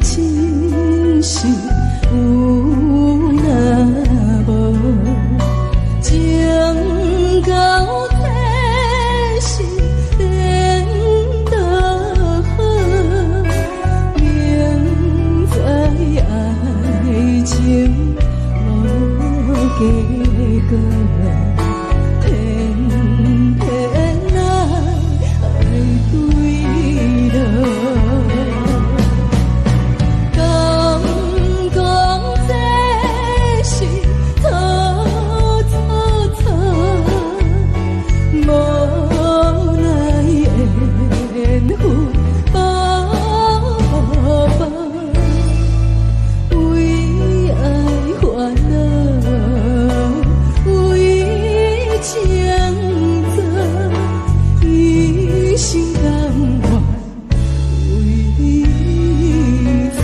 前世有若無，情到這時顛倒好，明知愛情無結果，偏偏愛對落。敢講這是錯錯錯，無奈緣分薄薄，為愛煩惱，為情做，一生甘願為你錯。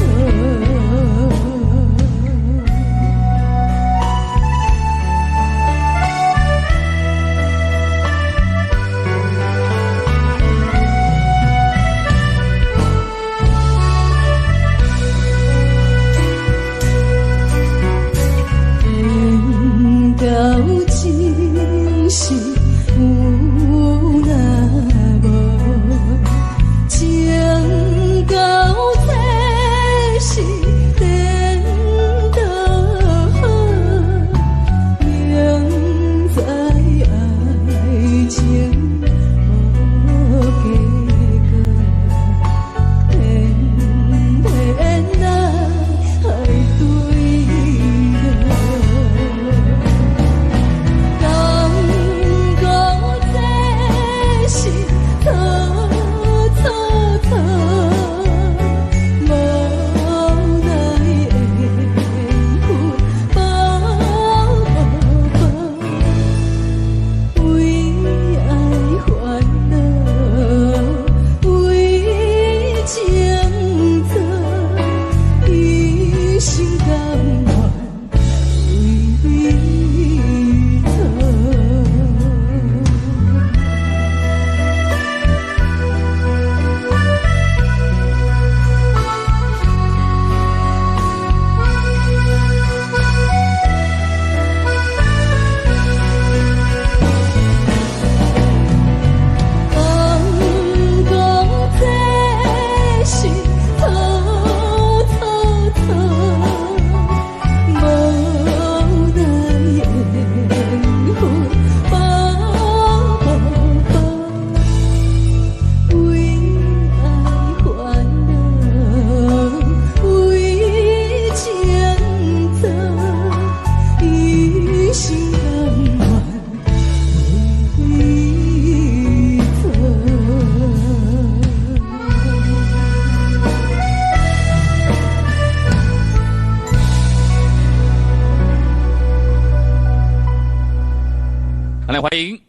緣到前世有若無，情到這時顛倒好，明知愛情無結果，偏偏愛對落。敢講這是錯錯錯，無奈緣分薄薄，為愛煩惱，為情做，一生甘願為你錯。敢講這是錯錯錯，無奈緣分薄薄，為愛煩惱，為情做，一生甘願為你錯。來歡迎。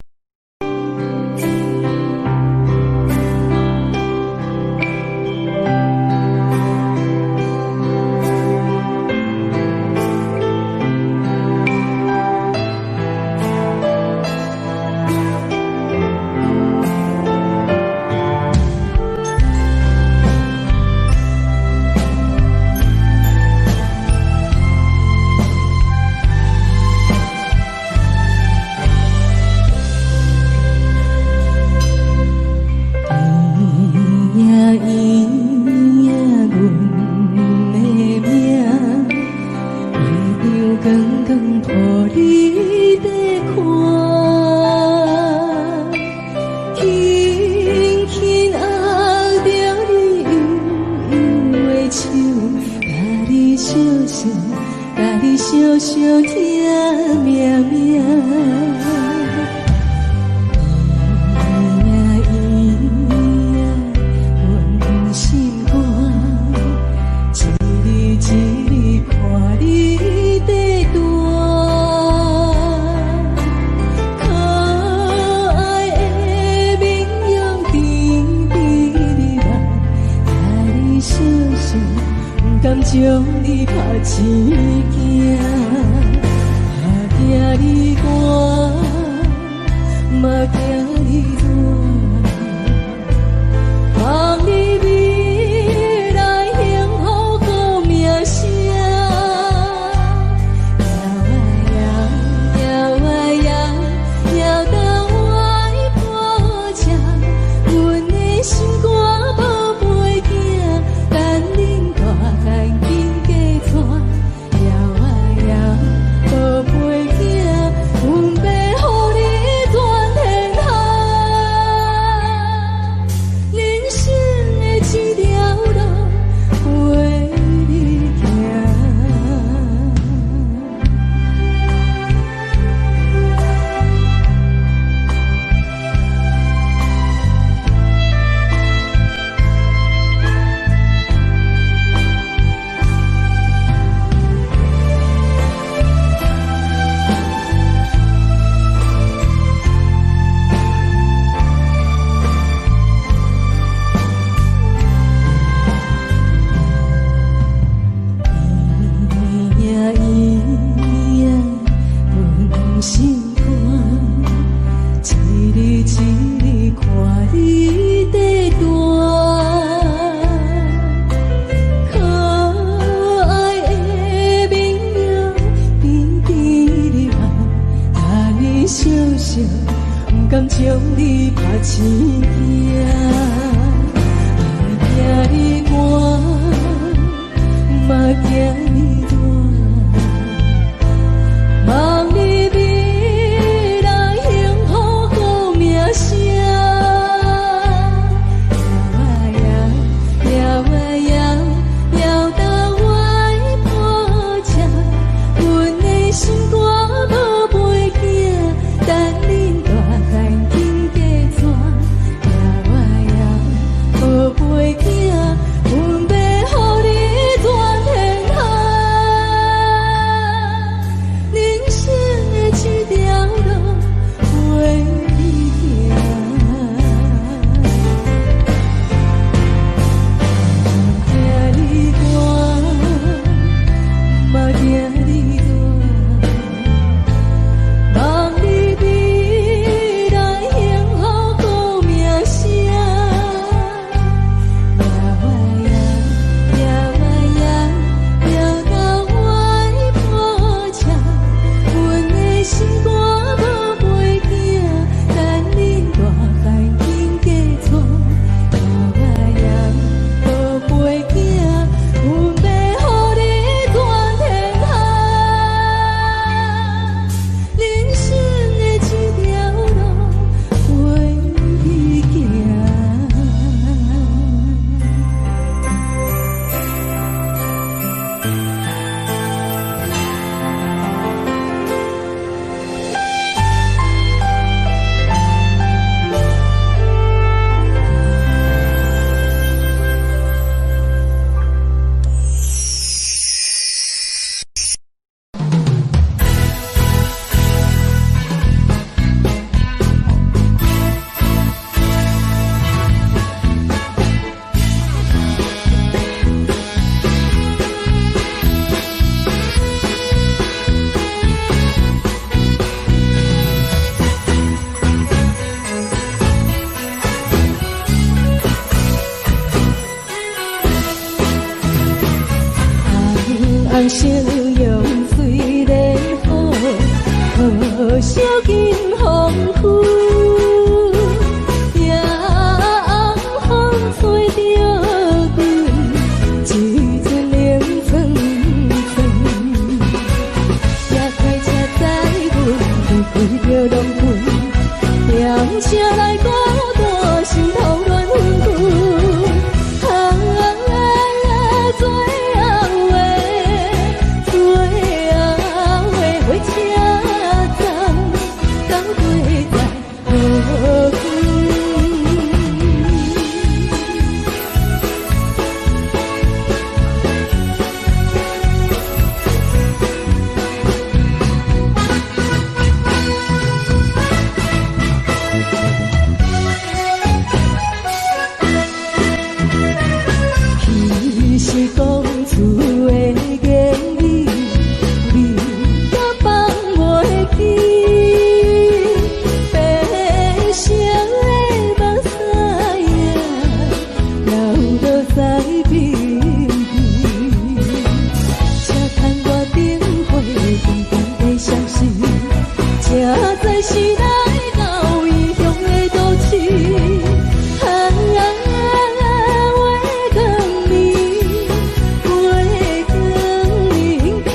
圆呀圆呀，阮的命，月亮光光抱你在看，轻轻握著你幼幼的手，共你相相，共你相相听命命。圆呀圆呀，阮心肝，一日一日看你在大，可愛的面容甜甜蜜蜜，共你相相，不甘將你拋一囝，怕驚你寒，嘛驚你熱。望你未來幸福。通相容雖然好，可惜金風雨，夜紅風吹著阮，一陣冷氆氆。也開車載阮離開著浪阮，踮車內孤單，心頭亂紛紛。啊，最後的，最後的火車站，到底在何方？彼是講出的言語，你也放袂記。白色的目屎啊，流落在邊邊。車窗外燈火重重的相思，這才是來到異鄉的都市。啊，月光暝，月光引起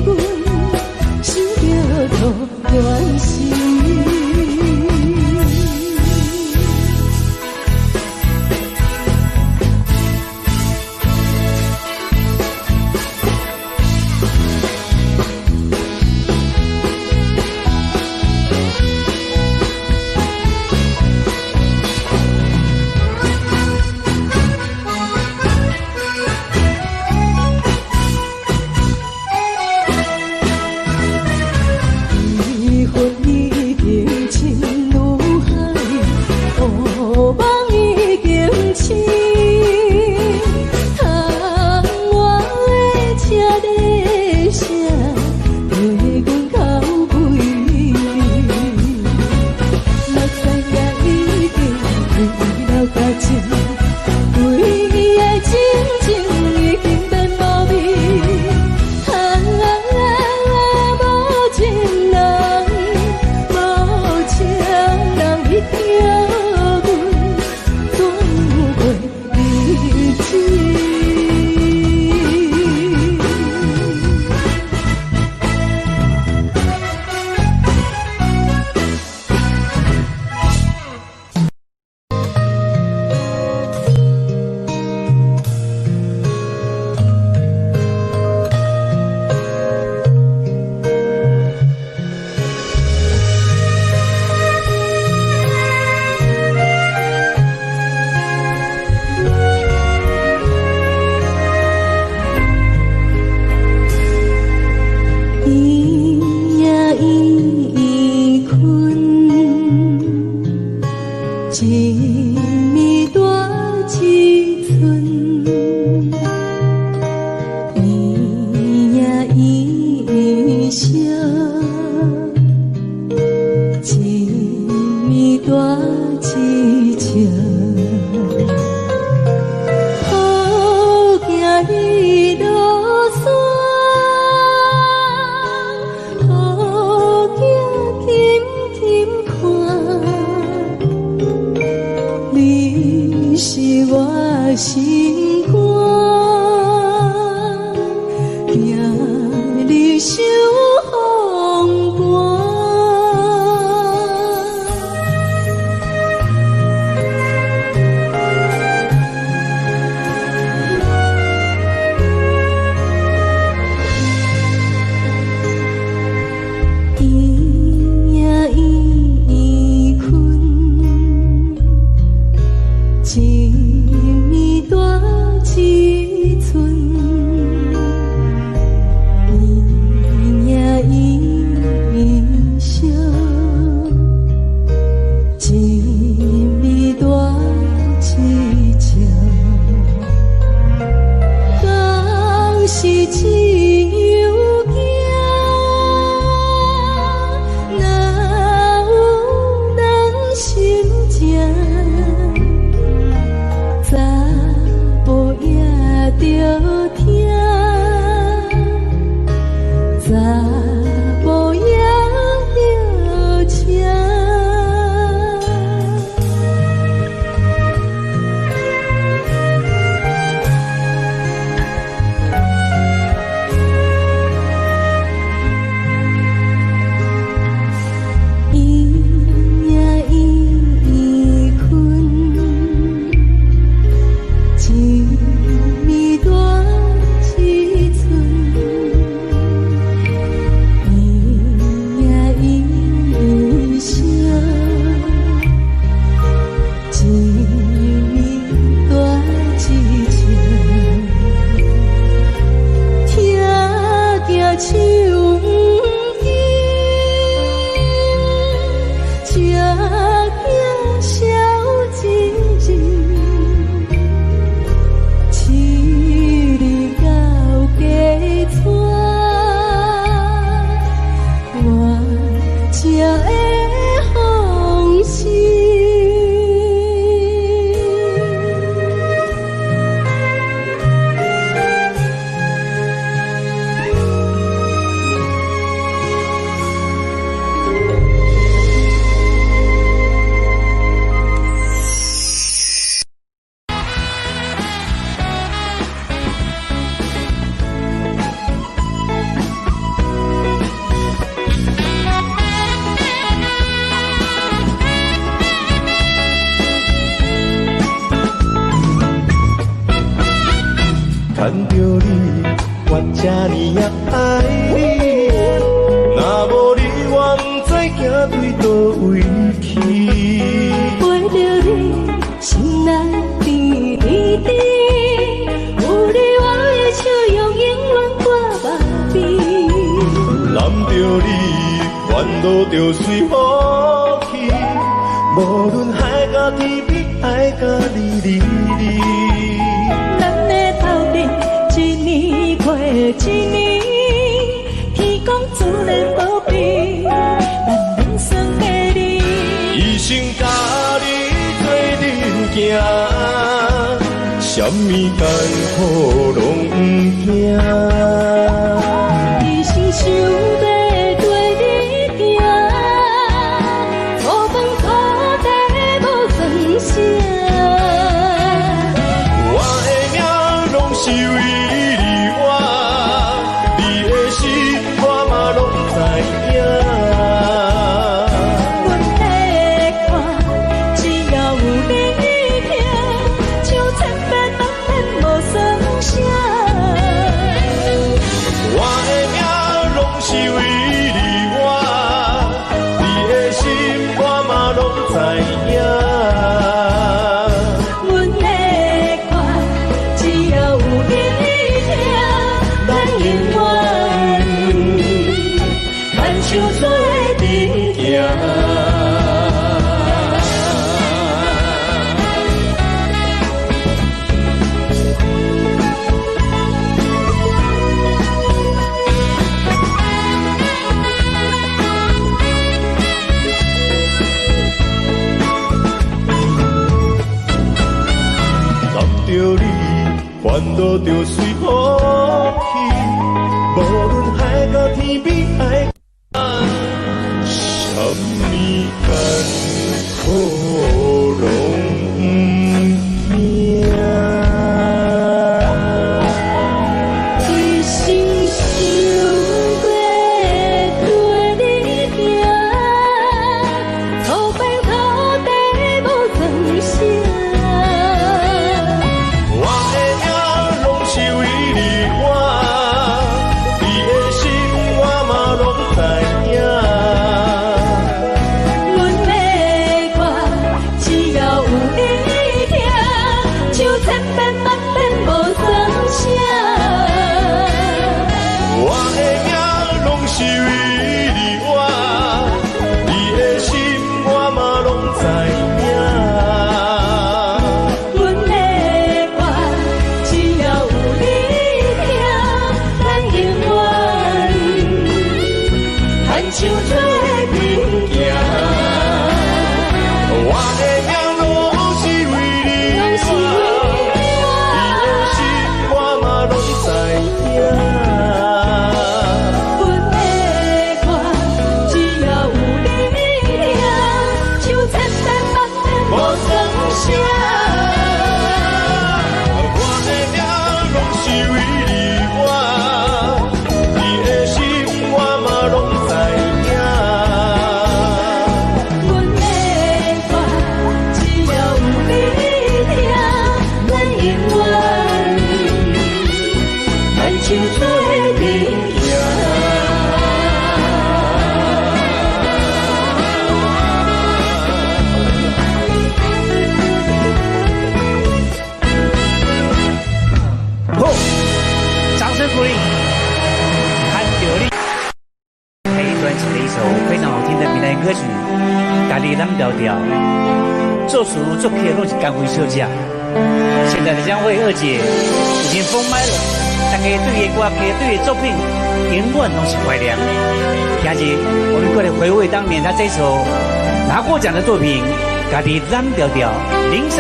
阮想著桃源時。離恨已經深如海，烏夢已經醒。窗外的車咧聲，替阮哭悲。目屎也已經開了感情，對伊的真情已經變無味。啊，無情人，無情人，你叫阮怎樣過日子？圓呀圓圓睏，一暝大一寸。圓呀圓圓笑，一暝大一笑。好行你落山，好行緊緊看，你是我心肝，驚你受風寒。圓呀圓圓睏，一暝大一寸。圓呀圓圓笑，一暝大一笑。敢是這樣行，哪有人心情？查埔也著疼。著你，我這呢仔愛你。若無你，我毋知行對佗位去。陪著你，心內甜甜甜，有你我的笑容永遠掛目邊。攬著你，煩惱就隨風去。無論海角天邊，愛佮你離離。咱的鬥陣一年過一年，天公自然無變，咱免算計你。一生佮你做陣行，啥物艱苦攏毋驚。一生想欲綴你行，粗飯苦短無算啥。我的命攏是為你活，你的心我嘛攏知影。阮的歌只要有你聽，唱千遍萬遍無算啥。我的命攏是為你活，你的心我嘛攏知影。阮的歌只要有你聽，咱永遠牽手做陣行。攬著你，煩惱就隨風去。無論海角天邊，愛啥物艱苦攏毋驚。一生想欲綴你行，粗飯苦短無算啥。我的命攏是為你活，你的心我嘛攏知影。阮的歌只要有你聽，唱千遍萬遍無算啥。我的命攏是為你活，你的心我嘛攏知影。阮的歌只要有你聽，咱永遠牽手做陣行。我的命攏是為你攏是活，為你的心我嘛攏知影。阮的歌只要有你聽，唱千遍萬遍無算啥。我的命攏是為你活，你的心我嘛攏知影。阮的歌只要有你聽，咱永遠牽手做陣行。好，掌聲鼓勵，牽著你。黑專輯的一首非常好聽的閩南歌曲《共你攬牢牢》，作詞作曲攏是江蕙小姐。現在的江蕙二姐已經封麥了，但是對伊歌曲、對伊作品，永遠攏是懷念。今日我們過來回味當年她這首拿過獎的作品《共你攬牢牢》，鈴聲。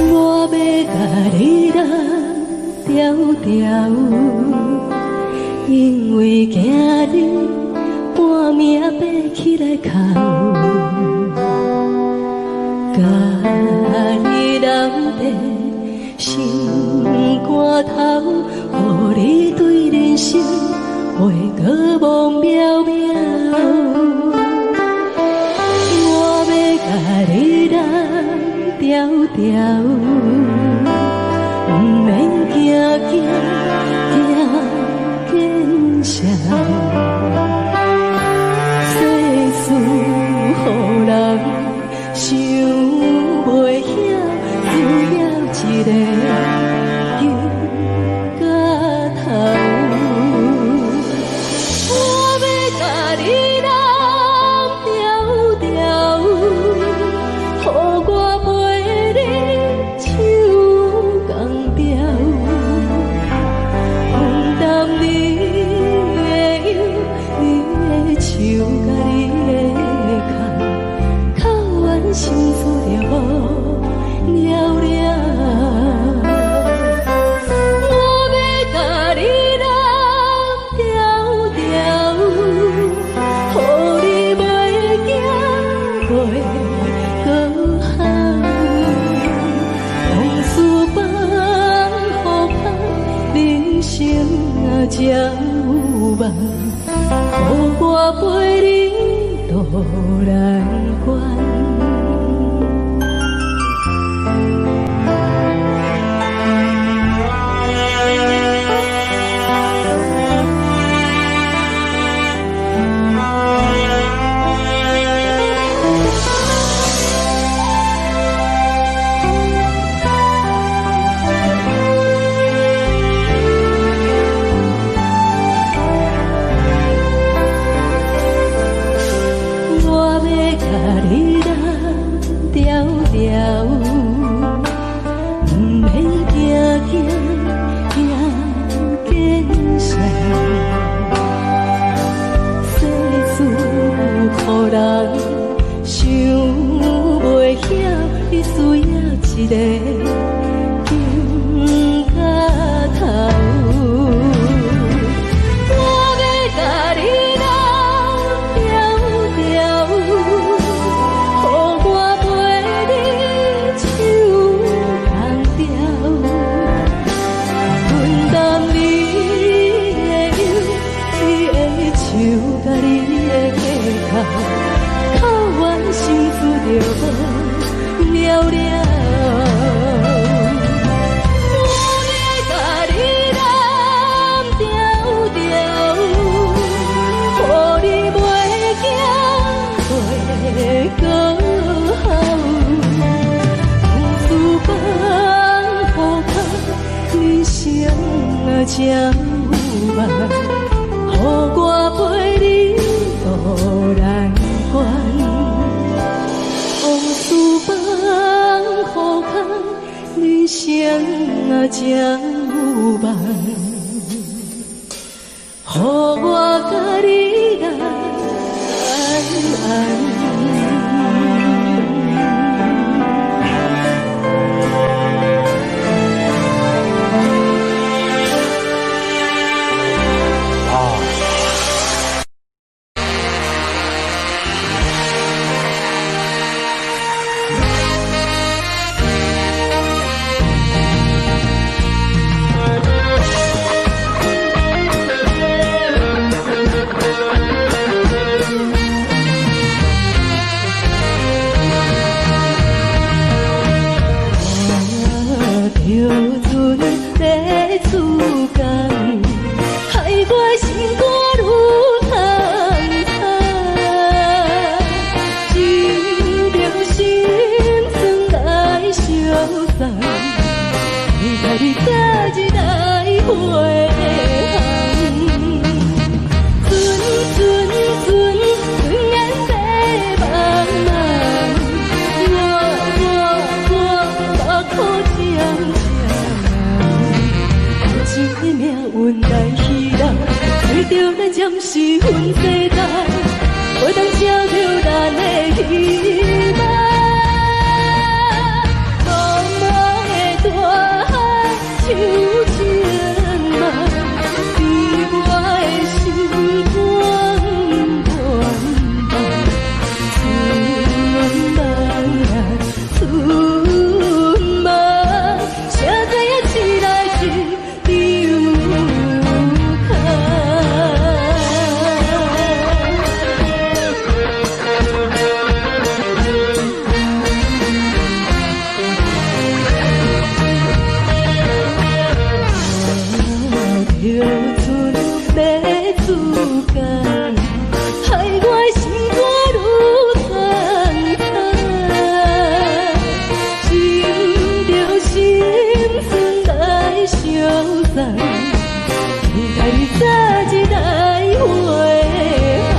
我欲共你攬牢牢，因為驚你半暝爬起來哭。共你攬佇心肝頭，予你對人生袂閣茫渺渺。我欲共你攬牢牢，毋免驚。才有夢，予我陪你渡難關。我欲共你攬牢牢，毋免驚驚驚見笑。世事予人想袂曉，你需要一个肩胛頭。我欲共你攬牢牢，予我陪你手共牢，分擔你的憂，你的手佮你的肩頭，哭完心事就無了了。我欲共你攬牢牢，予你袂驚袂過喉。往事放予空，人生才有夢，予我陪你渡難關。往事放予空，人生才有夢，予我佮你來按。啊，看著船欲出港，害我心肝愈痛痛。一着心酸来相送，期待你早日來回航。船船船，船眼白茫茫，我我我目苦渐渐茫。有情的命運來彼人，隨著咱暫時分西東，袂當照著咱的希望。茫茫的大海像千萬，伫我的心肝悬放。春夢啊，春夢，谁知影一來一場空。看著船欲出港，害我的心肝愈痛痛。情著心酸來相送，期待你早日來回航。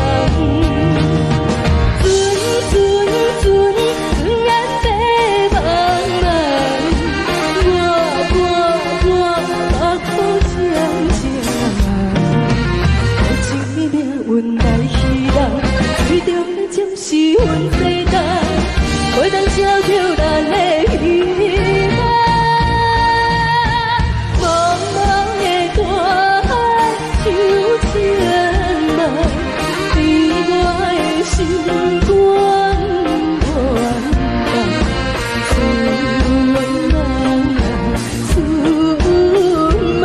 船船船，船眼白茫茫，我我我目苦渐渐茫。有情的命運來彼人，隨著咱暫時分西東，袂當照著咱的希望。茫茫的大海像千萬，伫我的心肝懸放。春夢啊，春夢，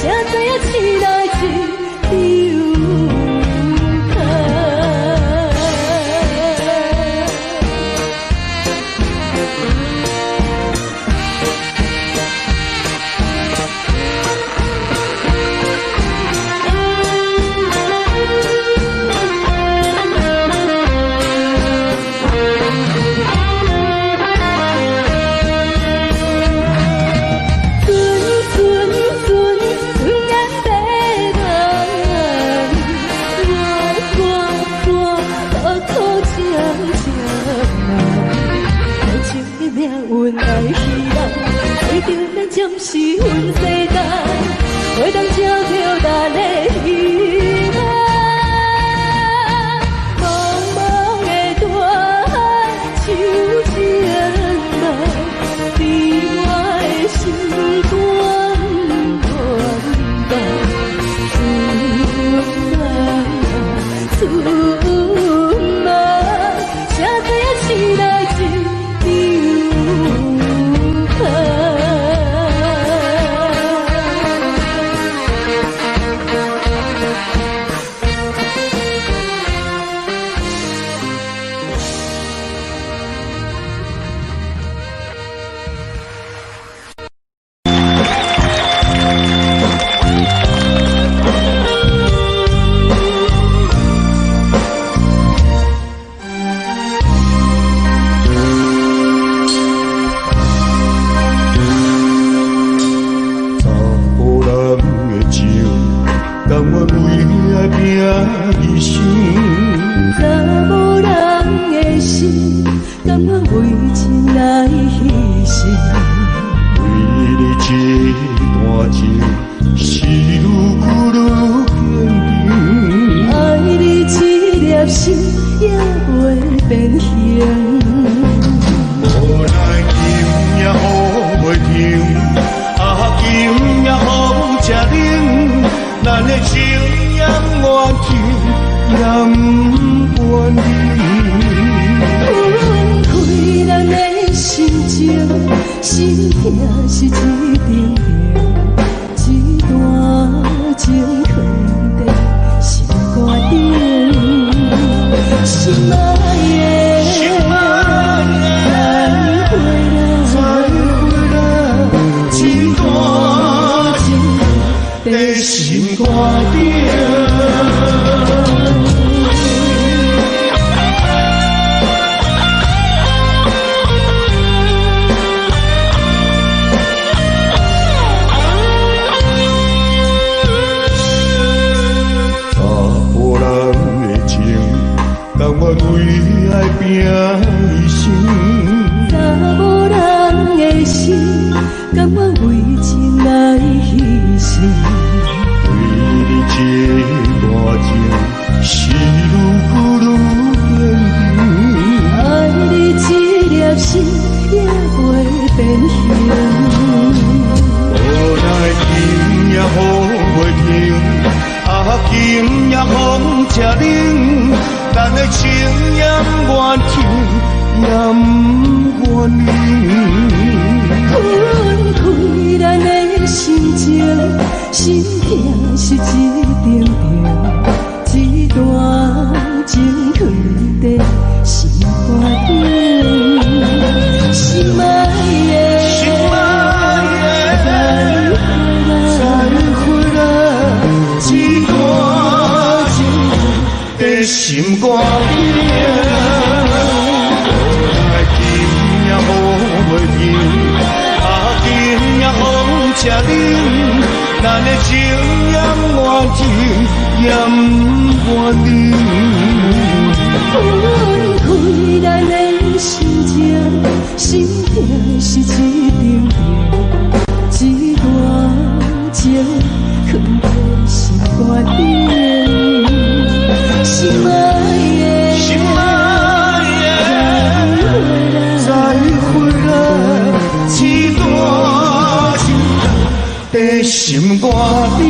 誰知影一阮世代，會當照著咱的希望。茫茫的大海，像情夢，佇我的心肝暖放。出发，出发，才知影市內一場空。 查某人的情，甘願為愛拼一生。查某人的心，甘願為情來犧牲。為你這段情，是愈久愈堅定。愛你這粒心也袂變形。無奈今夜雨袂停，啊今夜風這冷，咱的情也不願停，也不願冷。分開咱的心情，心疼是一定定，這段情藏在心肝頂，心愛的，再會啦，再會啦，這段情在心肝頂。查某人的情，甘願為愛拼一生。查某人的心，甘願為情來犧牲。為你這段情，是愈久愈堅定。愛你這粒心也袂變形。無奈今夜雨袂停，啊今夜風這冷，咱的情也不願停，也不願冷。分開咱的心情，心疼是一定定，這段情藏在心肝頂，心愛的，心愛的，再再會啦，會啦，這段情在心肝頂。無奈今夜雨袂停，啊今夜風這冷，咱的情也不願停，也不願冷。分開咱的心情，心疼是一定定，這段情藏在心肝頂，心愛的，心愛的，再會啦，這段情在心肝頂。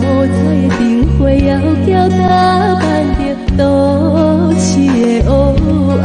五彩的燈火遙遙打扮著都市的黑暗，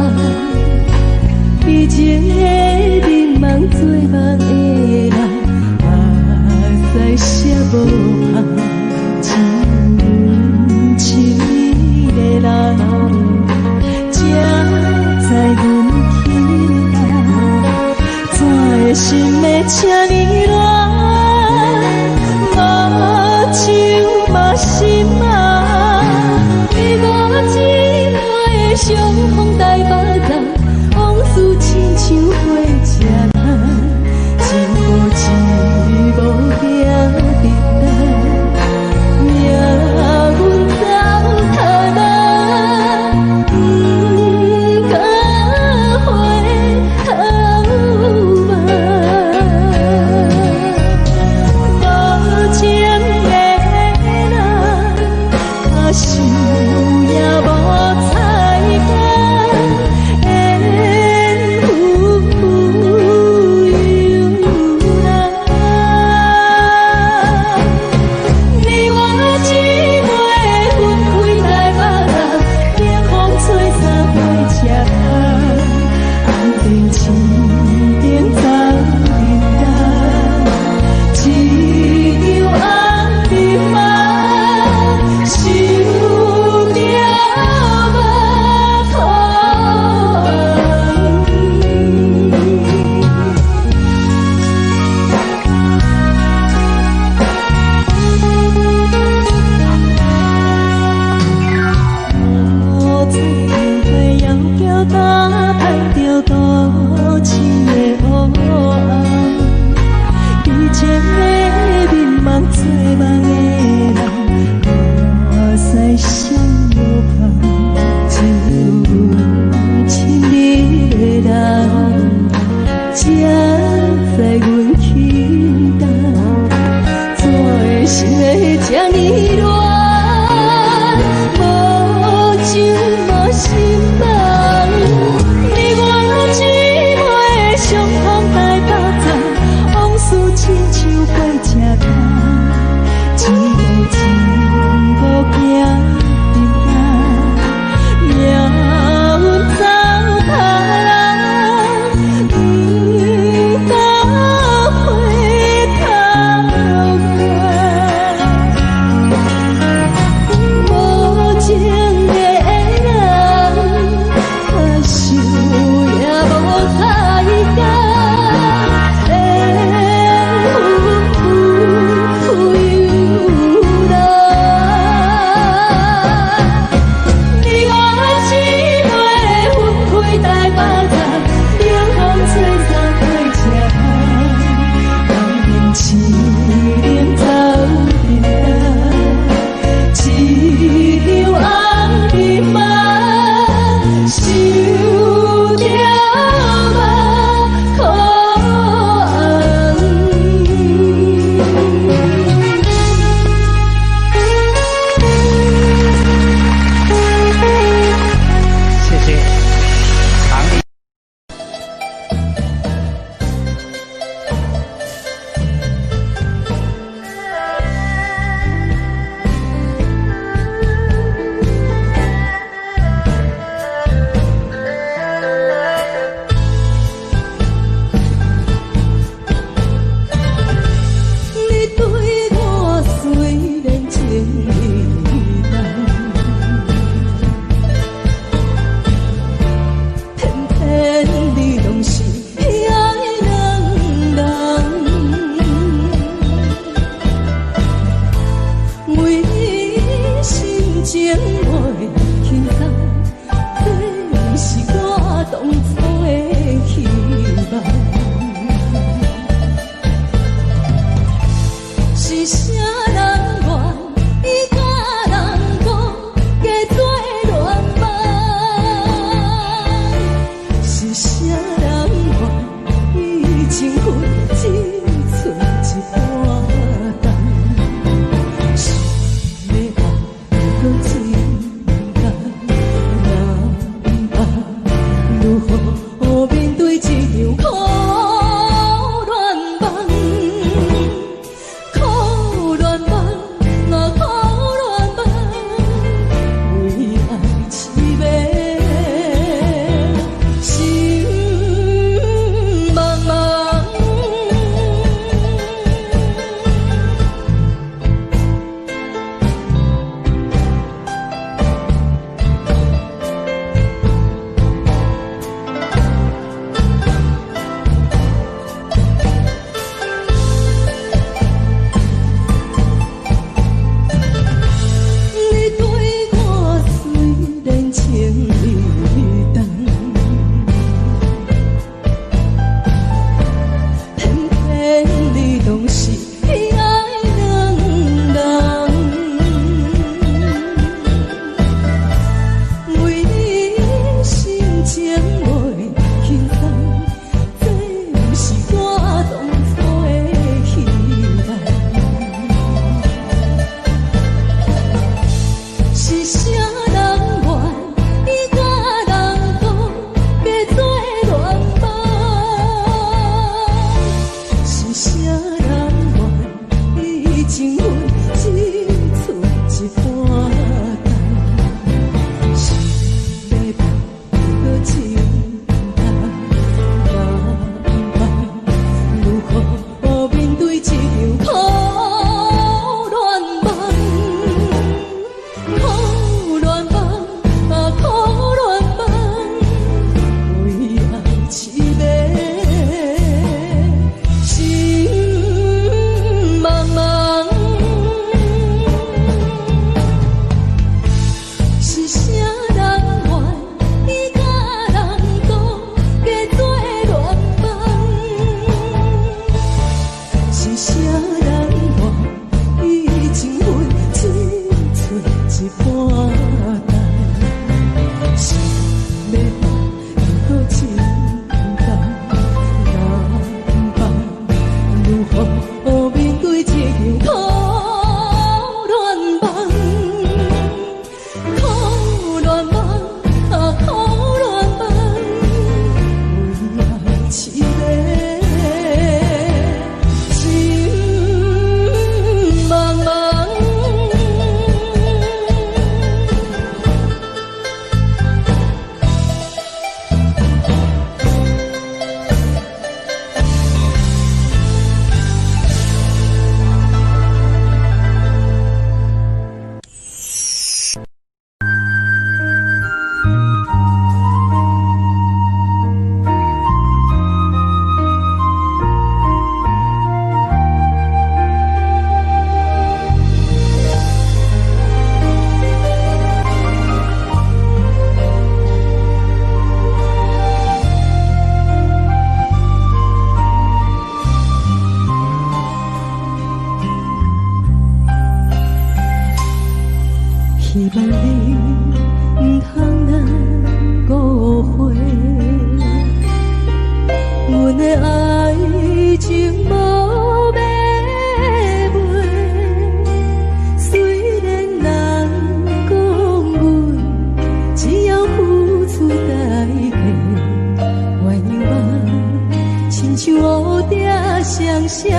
相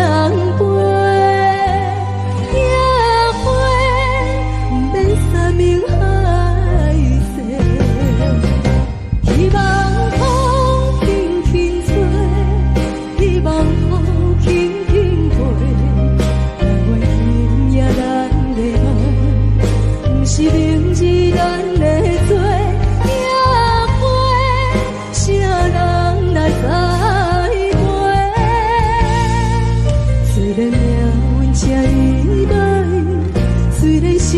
陪。野花毋免山盟海誓，希望風輕輕吹，希望雨輕輕飛，但願今夜咱的愛，毋是明日咱的罪。野花，啥人來栽培？雖然命運這呢歹，雖然身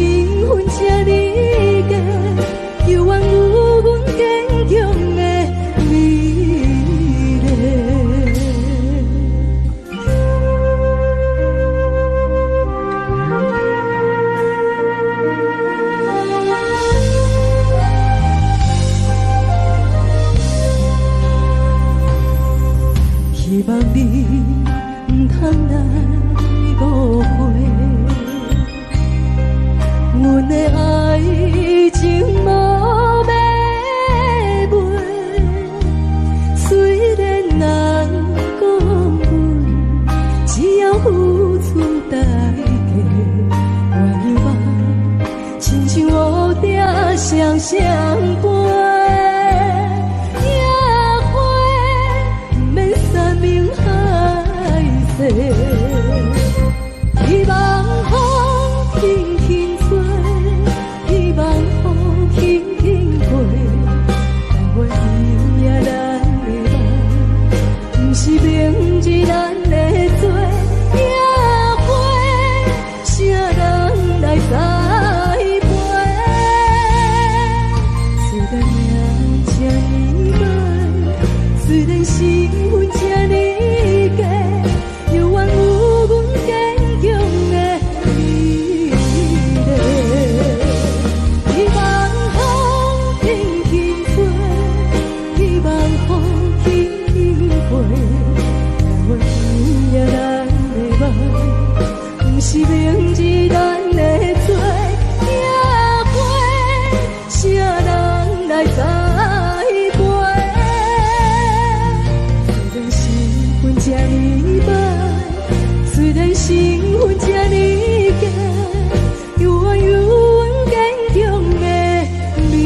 份這呢低，猶原有阮堅強的美麗。希望你毋通來誤會，阮的愛情無買賣。雖然人講阮只要付出代價，願意夢親像烏蝶雙雙飛。野花毋免山盟海誓，希望風輕輕吹，希望雨輕輕飛，但願今夜咱的夢，毋是明日咱的罪。野花，啥人來栽培？雖然命運這呢歹，雖然身份這呢低，猶原有阮堅強的美麗。希望風輕輕吹，希望雨輕輕飛，但願今夜咱的夢，毋是明日咱的罪。野花，啥人來栽培？雖然身份這呢歹，雖然身份這呢低，猶原有阮堅強的美麗。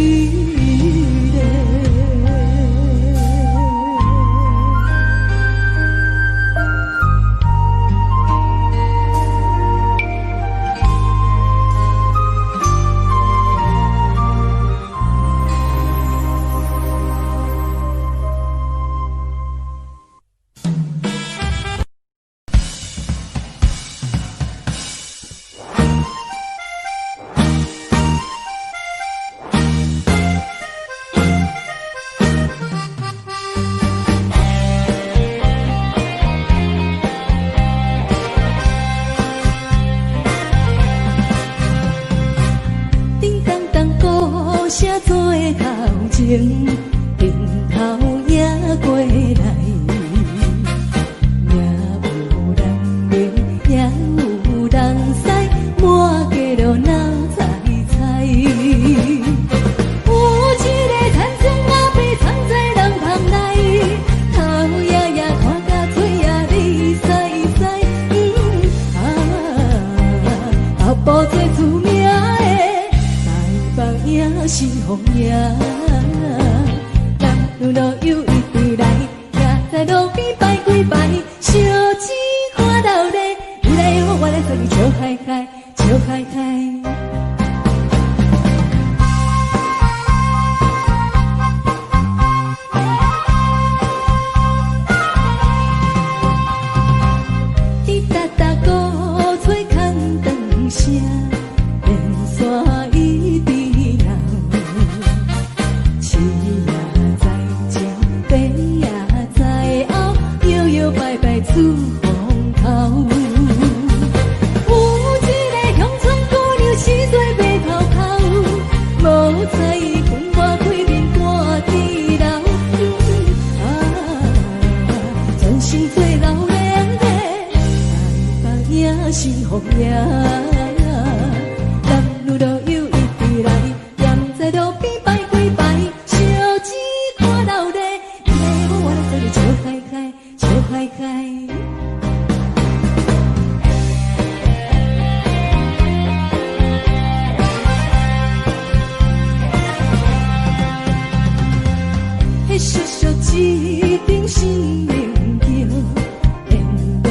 叮當當鼓聲做頭前，陣頭迎過來，也有人明，也有人知，滿街路鬧彩彩。有一个田庄阿伯藏在人房內，頭爺爺看甲喙仔離屎屎。啊，阿婆最出名的台北影是風影，男女老幼一起來，徛在路邊拜幾拜，小錢看鬧熱，你來我我來做你笑開開，笑開開。滴答答鼓吹空長聲，連線一直鬧，市仔在前，惜惜一阵生命桥，沿路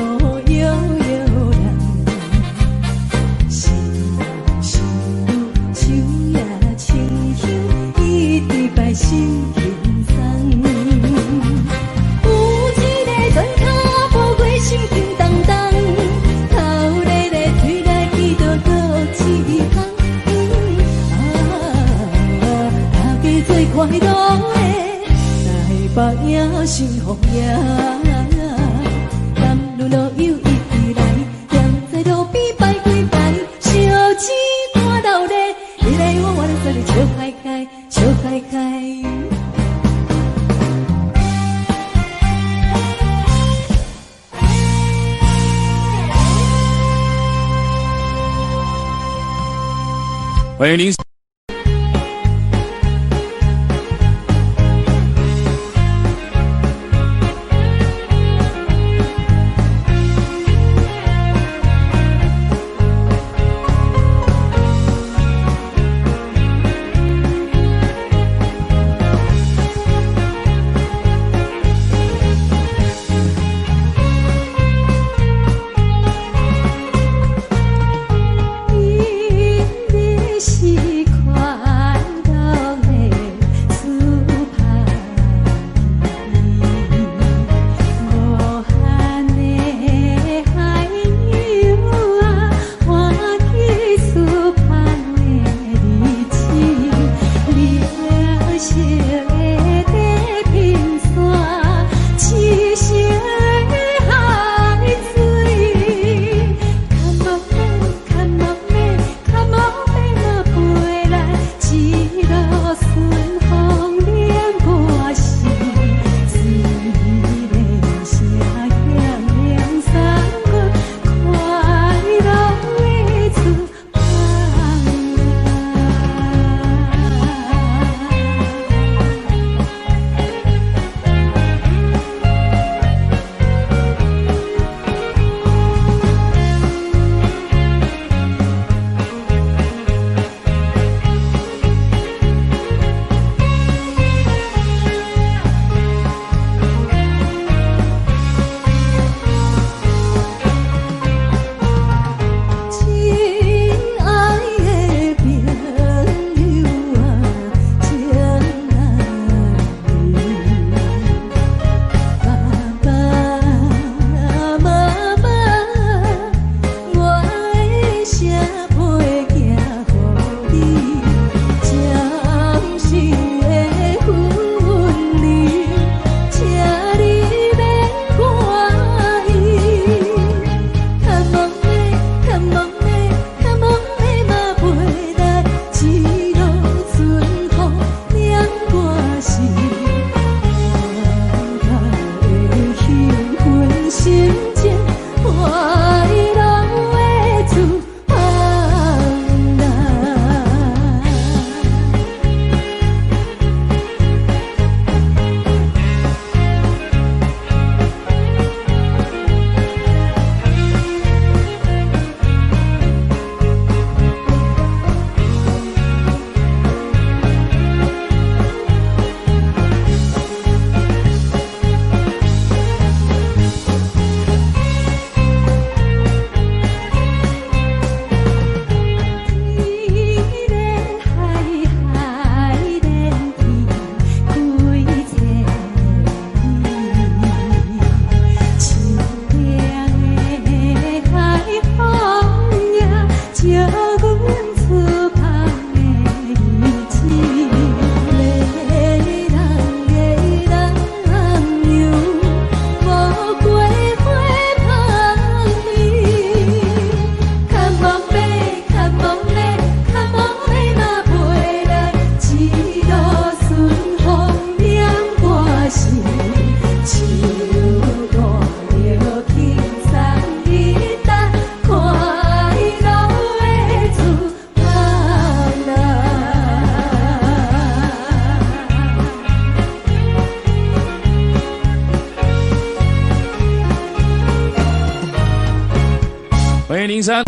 摇摇人，心心树叶清香，一直拜心轻松。有一个转跤步过心情重重，头咧咧推来祈祷阁一项。啊，大家做快樂的台北影新福影，男女老幼一起來，踮在路邊排幾排，燒錢看鬧熱，你來我往，煞咧笑開開，笑開開。歡迎您。因你是快樂的出發地，無限的海洋啊，歡喜出帆的日子，綠色的地平線，赤色的海水。Come on man, come on man, come on man 嘛飛來，一路順風連半死，水連聲響兩三句，快樂的出帆來。親愛的朋友啊，親愛的爸爸媽媽，我的寫批寄予你，掌心的分離，請你免懷疑。Come on man, come on man, come on man 嘛飛來，一路順風兩半死，感覺的興奮心情，快樂的出帆來。天連海，海連天，幾千里。凄涼的海風呀，招阮出帆的日子。迷人的南洋，无過花香味。Come on man, come on man, come on man 嘛飛來，一路順風兩半死，手帶著輕鬆日等快樂的出帆來。歡迎林珊。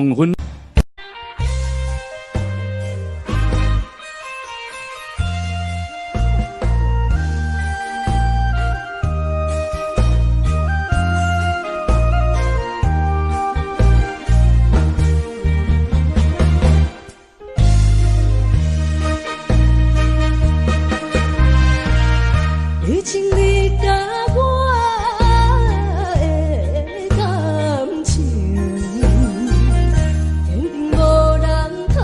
黃昏。以情你佮我的感情，肯定無人通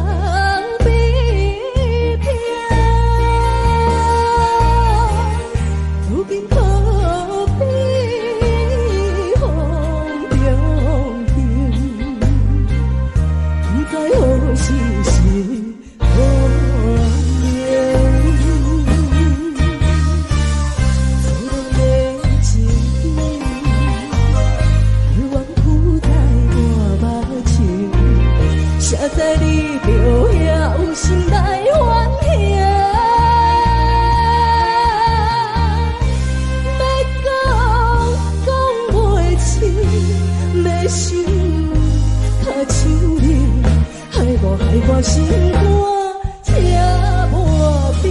比拼。如今可比風中燈，不知何時是好命。錯落的情景，猶原浮在我目前。誰知你著遐有心來反省？欲講講袂清，欲想跤手軟，害我害我心肝這無邊。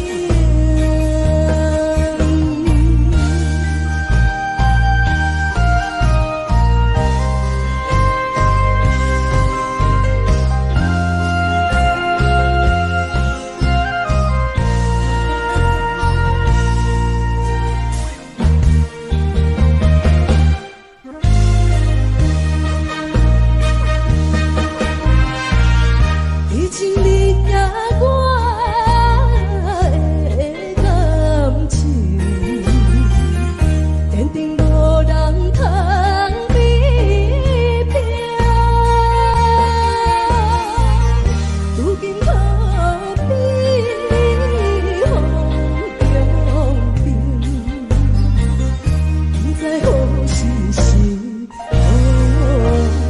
以情你佮我的感情，肯定無人通比拼。如今可比風中燈，不知何時是好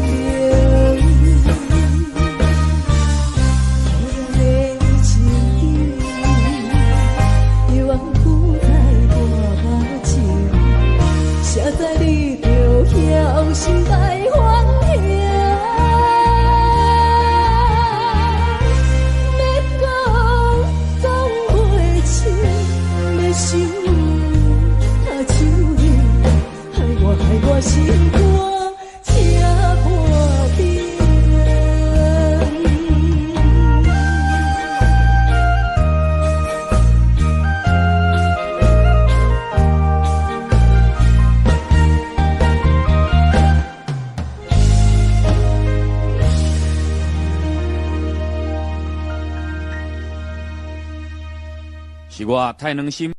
命。錯落的情景，猶原浮在我目前。誰知你著遐有心來反省？欲講講袂清，欲想跤手軟，害我害我心肝這無邊。是我太能心。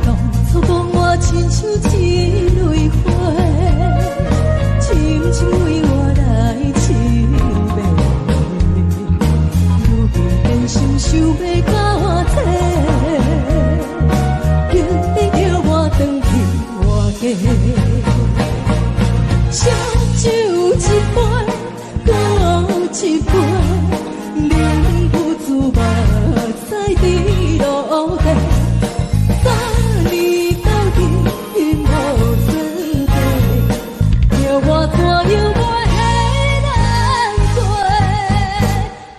當初講我親像一蕊花，深深為我來痴迷，如今變心想欲共我找，竟然叫我轉去换家。燒酒一杯，閣一杯，忍不住目屎直落地。三年斗阵因無算計，叫我怎樣袂難過？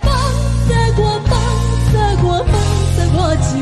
放捨我，放捨我，放捨我一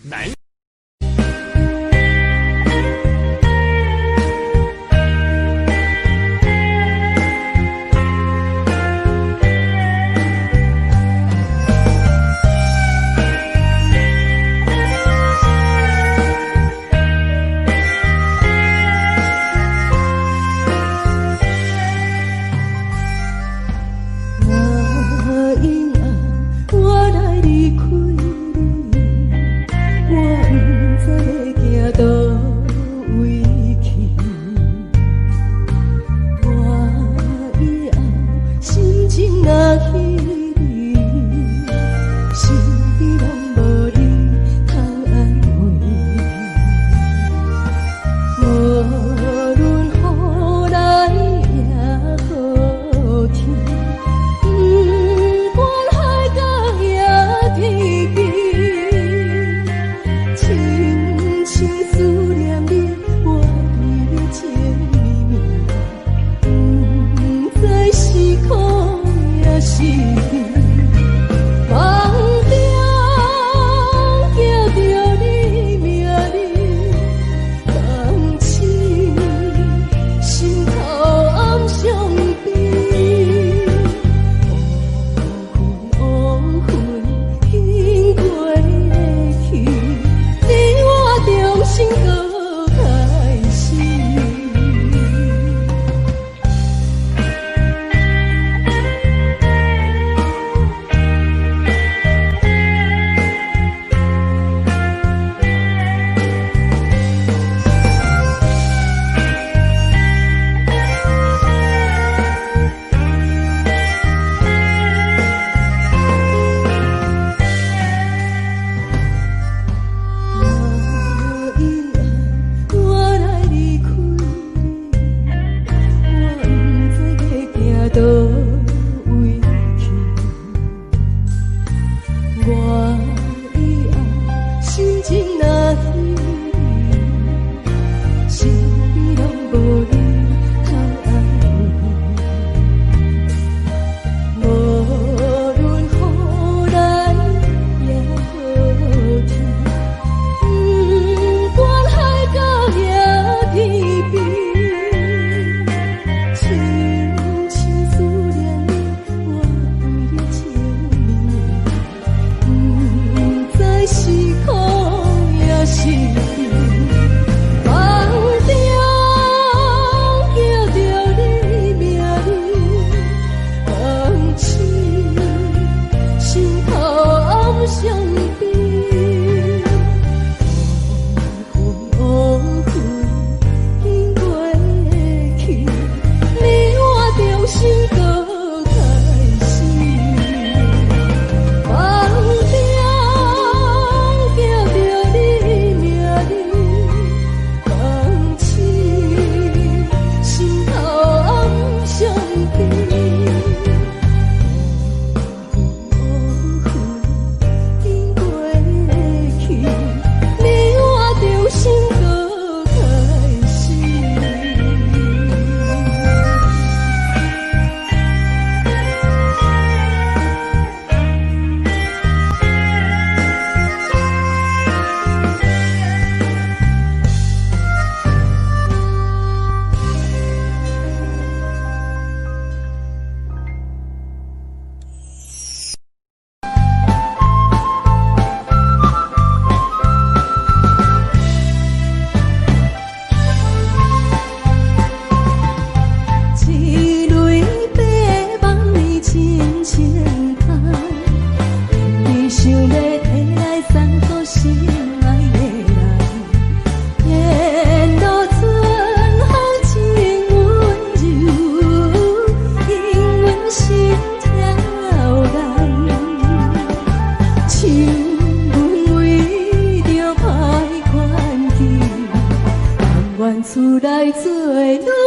南。厝內做女。